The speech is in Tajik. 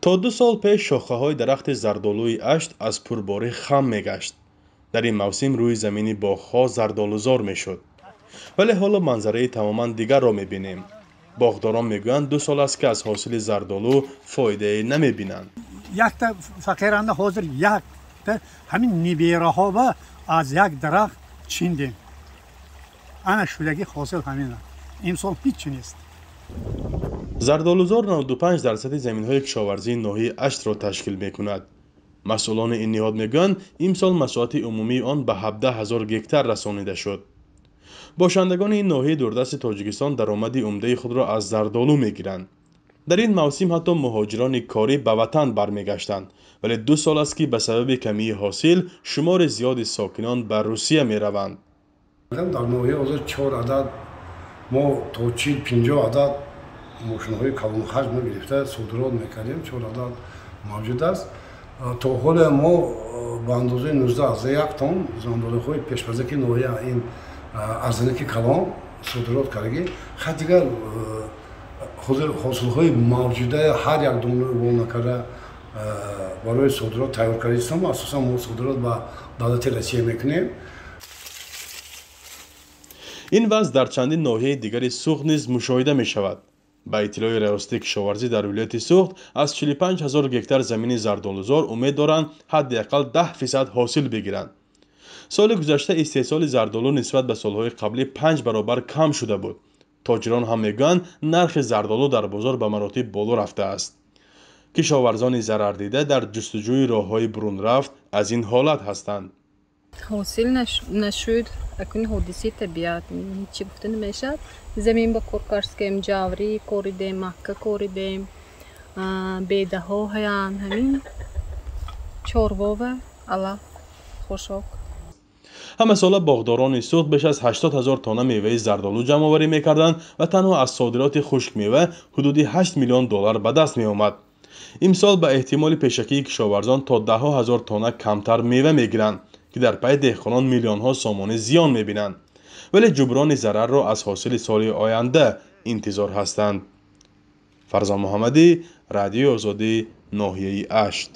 То 2 сол пеш шохаҳои дарахти зардолуи Ашт аз пурборӣ хам мегашт. Дар ин мавсим рӯи замини боғҳо зардолузор мешуд. Вале ҳоло манзараи тамоман дигарро мебинем. Боғдорон мегӯянд, 2 сол аст, ки аз ҳосили зардолу фоидае намебинанд. Якта фақиранда ҳозир якта ҳамин нибераҳо аз як дарахт чиндем. Ана шудаги ҳосил ҳамина. Имсол ҳеҷ нест. Зардолузор 95% заминҳои кишоварзии ноҳияи Аштро ташкил мекунад. Масъулони ин ниҳод мегӯянд, имсол масоҳати умумии он ба 17 ҳазор гектар расонида шуд. Бошандагони ин ноҳияи дурдасти Тоҷикистон даромади умдаи худро аз зардолу мегиранд. Дар ин мавсим ҳатто муҳоҷирони корӣ ба ватан бармегаштанд, вале 2 сол аст, ки ба сабаби камии ҳосил шумори зиёди сокинон ба Русия мераванд. Дар ноҳия ҳозир 4 адад мо то 40-50 адад мошинҳои калонҳаҷм гирифта содирот мекардем. 4 адад мавҷуд аст. То ҳоле мо ба андозаи 19,1 тонн зардолуҳои пешпазаки ноҳия ин арзанаки калон содирот кардагӣ. Хай дигар ҳозир ҳосилҳои мавҷуда ҳар як дона накарда барои содирот тайёр кардистам. Асосан мо содирот ба давлати Россия мекунем. Ин вазъ дар чандин ноҳияи дигари Суғд низ мушоҳида мешавад. Ба иттилои Раёсати кишоварзӣ дар вилояти Суғд аз 45 ҳазор гектар замини зардолузор умед доранд ҳадди ақал 10% ҳосил бигиранд. Соли гузашта истеҳсоли зардолу нисбат ба солҳои қаблӣ 5 баробар кам шуда буд. Тоҷирон ҳам мегӯянд, нархи зардолу дар бозор ба маротиб боло рафтааст. Кишоварзони зарардида дар ҷустуҷӯи роҳҳои бурунрафт аз ин ҳолат ҳастанд. Ҳосил нашуд, акун ҳодисаи табиат чӣ гуфта намешавад. Замин ба кор карскем, ҷаврӣ коридем, макка коридем, бедаҳо ҳаянд, ҳамин чорвова, алаф, хошок. Ҳамасола боғдорони Суғд беш аз 80 ҳазор тонна меваи зардолу ҷамъоварӣ мекарданд ва танҳо аз содироти хушкмева ҳудуди 8 миллион доллар ба даст меомад. Имсол ба эҳтимоли пешакии кишоварзон то даҳҳо ҳазор тонна камтар мева мегиранд, ки дар пайи деҳқонон миллионҳо сомонӣ зиён мебинанд. Вале ҷуброни зарарро аз ҳосили соли оянда интизор ҳастанд. Фарзон Муҳаммадӣ, Радиои Озодӣ, ноҳияи Ашт.